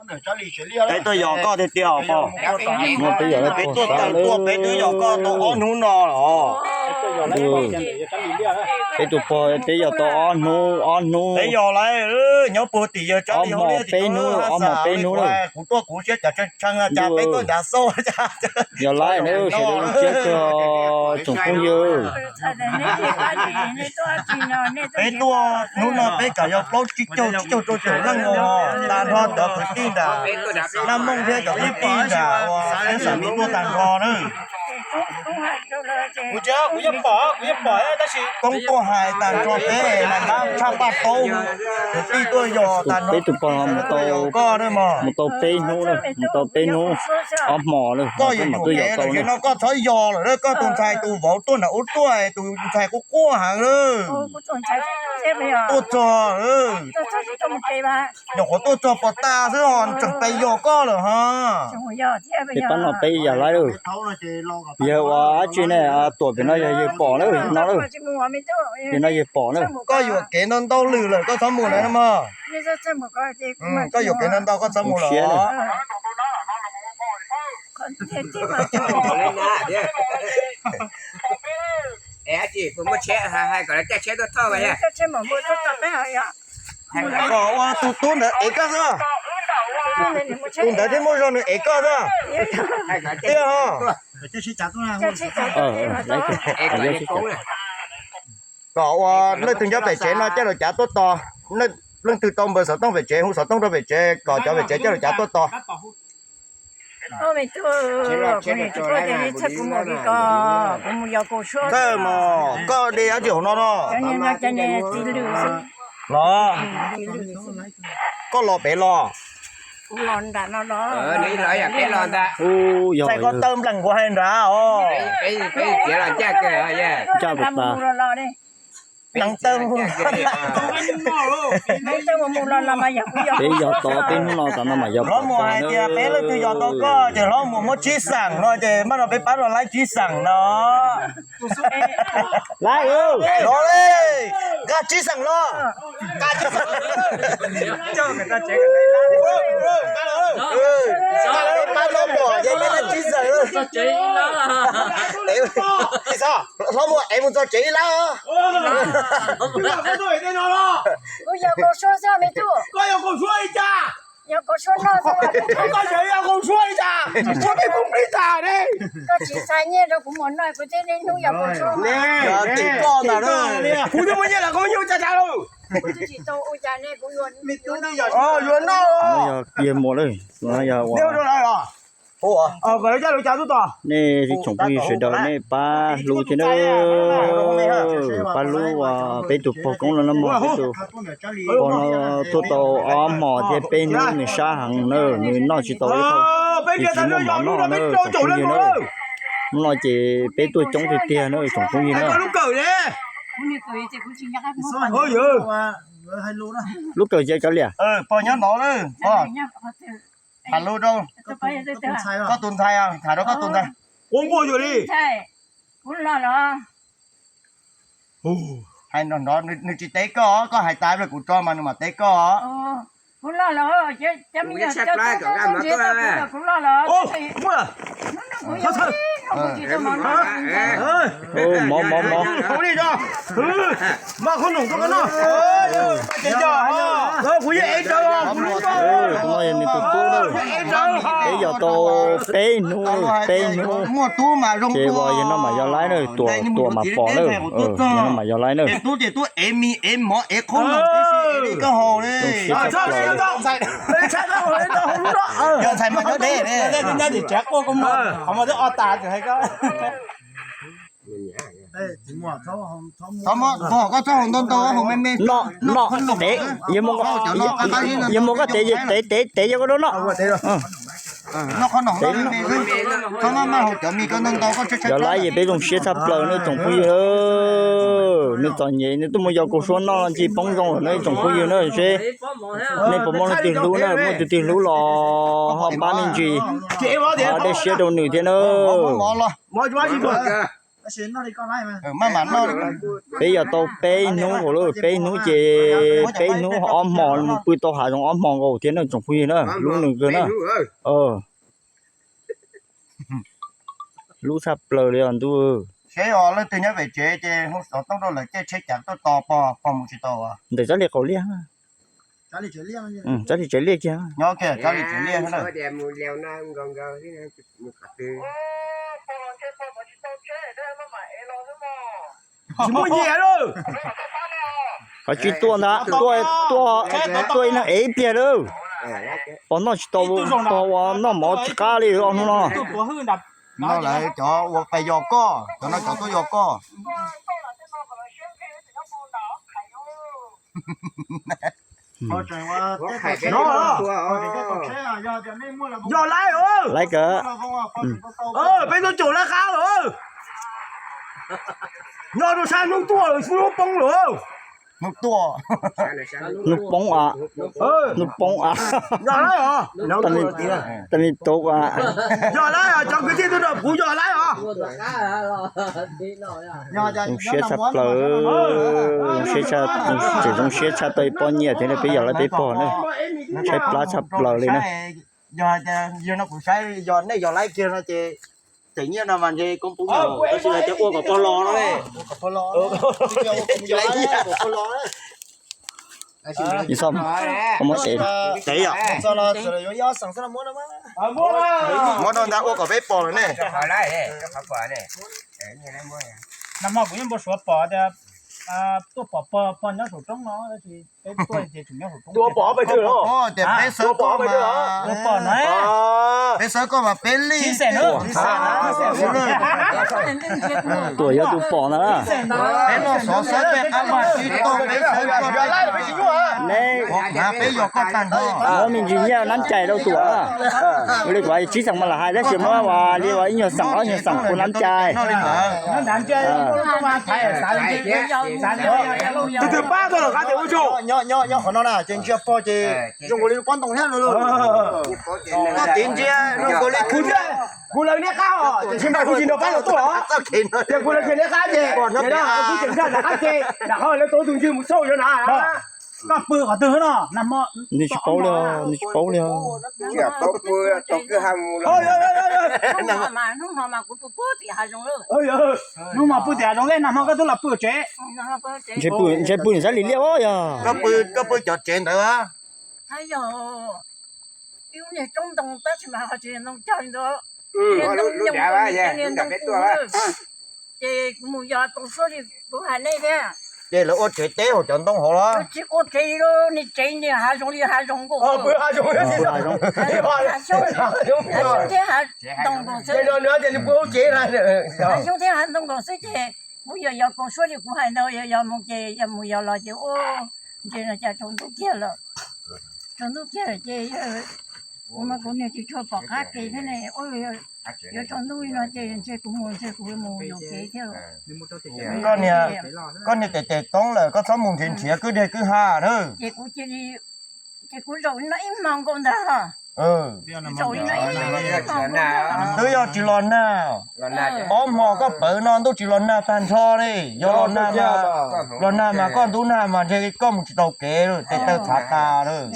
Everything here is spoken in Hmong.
Peb tuaj yos koj tiag tiag os pog. Peb tuaj tawm tuaj peb twb yos koj tau ob hnub no los. Peb tus pog peb yos tau ob hnub, ob hnub. Peb yos lawm, nyob puag tim yawg Tsab Lis hauv liaj tim no, peb hnub, ob hmos peb hnub lawm. Kuv tuaj kuv siab cas tshee tshee cas peb tuaj ncav xauj. Yog lawm na, sawv daws zoo siab kawg tsoom phooj ywg. Peb tuaj hnub no peb kam yog plaub tsib caug tsib caug rau caum leej os, tag nrho cov kwv tij nram Naj Mooj thiab cov kwv tij nram uas Xeeb Xam Mis tuaj tag nrho na. Koob tuaj hais tag nrho peb mas dab tshaj paj taub, kwv tij tuaj yos tag nrho. Peb tus pog mus tau, mus tau peb hnub, mus tau peb hnub ob hmos lawm, koj yuav yuam kev lawm no koj txhob yos lawm, koj tus ntxhais tus vauv tuaj nram ub tuaj, tus ntxhais quaj quaj heev lawm. Tuaj txog, nyuam qhuav tuaj txog puas tas xwb ho tseem pais yos koj lawm ho. Ces pab no peb yam laiv lawm. Yawg ua dab tsi ne? Tuam pem no yog yawg pom lawm, no lawm. Pem no yawg pom lawm. Koj yuam kev ntau ntau lawm, koj txhob mus lawm no mog. Koj yuam kev ntau ntau, koj txhob mus lawm. Kom ua tus tub ntawd ev koj xwb. Tus ntawd thiaj muaj zog nws ev koj xwb. Tiag ho. Kom ua leej twg nyob pem tsev no coj lawv cav tuaj tos. Leej twg tau npawb xov tooj pem tsev hu xov tooj rau pem tsev kom cov pem tsev coj lawv cav tuaj tos. Koj mus, koj de dab tsi hauv no no? Los, koj los pem los? Txais koj taw npleem kuv hais nrad os. Ncaj pes tas. Teev taw mus. Peb yos tau peb hnub no tas no mas yog hlob Muas hais tias peb leej twg yos tau koj ces hlob Muas muab tsib xeem no ces mas no peb pab los laib tsib xeem no. Laib, nqa tsib xeem los. Pab hlob Muas ces peb laib tsib xeem. Hlob Muas ev mus txog tsev ib lab. Kuv yog Kaus Suab xwb me tub. Koj yog Kaus Suab li cas? Yog Kaus Suab noj xwb. Koj yog Kaus Suab li cas? Suab peb phooj plig tas ne. Koj tsis xa nyiaj rau kuv mus noj kuv thiaj niaj hnub yog Kaus Suab. Kuv twb muaj nyiaj los koj muab nyiaj ua cas tas lauj? Kuv twb tsis tau ua cas ne, kuv yuav noj. Yog yawg muam lawm, yog ua nej tsoom phooj ywg sawv daws nej pab hlub thiab na, pab hlub peb tus pog Koob no na mog, peb tus pog no tuaj tau ob hmos thiab peb hnub nws sab heev na, nws noj tsis tau ib qho, nws tsis muaj mov noj na tsoom phooj ywg na. Hnub no ces peb tuaj coob tiag tiag na tsoom phooj ywg na. Lub kawm ces kav liam. Tham lus rau koj tus ntxhais, tham rau koj tus ntxhais. Kuv los los. Hais nrov nrov, nws tsis teb koj, koj hais tas kuv tso mas nws mam teb koj. Kuv los los, cov me nyuam cov tub tub nrhiav tau kuv los, kuv los los. Mov mov mov. Mas qhov noo rau koj noj. Kuv yeej ev rawv, kuv lub no. Peb yog tau peb hnub, peb hnub. Ces uas yog no mas yog laib na, tuam mas pom na. Yog no mas yog laib na. Tub ces tub ev mis ev mov ev qhov noo li koj haus li. Yog ntxhais mas nyob deb. Koj txhob haus ntau ntau, haus me me. Yog muaj koj tev, tev tev yog koj rau no. Yog laib ces peb zoo siab tshaj plaws nej tsoom phooj ywg. Nws txom nyem nws tuaj mus yos Kaus Suab noj ntsis poob zoo lawm na tsoom phooj ywg na. Seb nej puas muaj leej twg hlub na, muaj tus twg hlub los ho pab me ntsis, ho dej siab rau nws thiab na. Peb yog tau peb hnub nkaus lawm, peb hnub ces peb hnub ob hmo, pw tau hav zoov ob hmo nkaus thiab na tsoom phooj ywg na, lub nws kawg na. Lub tshaj plaws li os ntuj. Seb os, leej twg nyob pem tsev ces hu xov tooj rau lawv caij tsheb cav tuaj tos pog, pog mus tsis tau. Ntawm Tsab Lis qaum liaj, Tsab Lis tsev liaj kiag. Nyob kiag Tsab Lis tsev liaj. Tsis muaj nyias lawm. Qhov tsis tuaj ntag, tuaj, tuaj ib leeg ev ib pliag lawm. Pog noj tsis tau, pog ua noj mov tsis qab li ob hnub no. No lawv cov ua pais yos koj, cov no cov tuaj yos koj. Yog laib os. Laib kawg. Peb tuaj caum laib qab lawm. Nyob rau sab hnub tuaj lawm, hnub poob lawm. Hnub tuaj. Hnub poob a. Hnub poob a. Yog laib os. Tag me tub a. Yog laib os, cov kwv tij tuaj nrog kuv yog laib os. Zoo siab tshaj plaws, zoo siab tshaj, tseem zoo siab tshaj tau ib pob nyiaj thiab na, peb yog laib peb pog na. Tshaib plab tshaj plaws li na. Yog hais tias yog no kuv saib yog nej yog laib kiag no ces cov nyiaj no mas ntshe koob poob, tab sis hais tias ua kom pog los no ne. Muab rau ntag, ua kom peb pog lawm ne. Nag hmo kuv yeej npau suav pom tias tuaj pom pog nyob saum roob no, tab sis peb tuaj ces tseem nyob saum roob. Tuaj pom peb twg los? Peb xawb koj mas, peb xawb koj mas peb lij. Tuam yog tus pom ntag. Peb noj xov xwb peb qab mas tsis tau, peb xawb koj. Neb, peb yog koj tag nrho. Muab me ntsis nyiaj nab cai rau Tuam. Ua li kuv tsib xeem mas lam hais, tab sis muab ua li ua ib nyuag xeem ob nyuag xeem kuv nab cai. Tus twg pab tau los qab tias ua tsaug. Nyob qhov no na ces ntsia pog ces zoo nkaus li pob ntoo thiab no. Koj tiv ntsia zoo nkaus li kuv thiab kuv lawv niaj qab os, ces tsis nrog kuv tsis nrog pab los tuaj os. Ces kuv lawv ces niaj qab ces kuv tseem nrog nram qab ces nram qhov lawv tau tus ntswg mus xauj yuav na. Koj pw qhov twg no? Nws tsis paub li, nws tsis paub li. Hnub no mas pw tim hav zoov, nag hmo koj twb los pw tsev. Ntshe pw nws sab li liaj os yog. Koj pw cov tsev ntawd. Yog ib niag roob ntoo tab sis mas ho tsis ntoo cog li ntawd. Ntoo, ces kuv mus yos tau suab li kuv hais nej thiab. Ces lawv ua tsev teb hauv cov ntoo hauv los? Tsis ua tsev li, niag tsev niag hav zoov li hav zoov nkaus. Hav xyoob thiab hav ntoo nkaus xwb. Hav xyoob thiab hav ntoo nkaus xwb ces kuv yog yos tau suab li kuv hais ntawd, yog yos mus ces yog mus yos los ces ua ntses no cas tsaus ntuj kiag lawm. Tsaus ntuj kiag lawm ces kuv mas kuv niag tsis tshua pom qab kev thiab ne. Yuav tsaus ntuj li no ces ntshe kuv mus ntshe kuv mus yuam kev thiab. Koj niag tes tes toob lawm, koj txhob mus nrhiav nrhiav kwj deg kwj ha na. Ces kuv cia li, ces kuv zaum li no ib hmo nkaus ntag. Twb yog tsis los nag, ob hmo koj pawv no ntuj tsis los nag tag nrho li. Yog los nag, los nag mas koj ntub nag mas ntshe koj mus tsis tau kev, tes taw txhav tas lawm.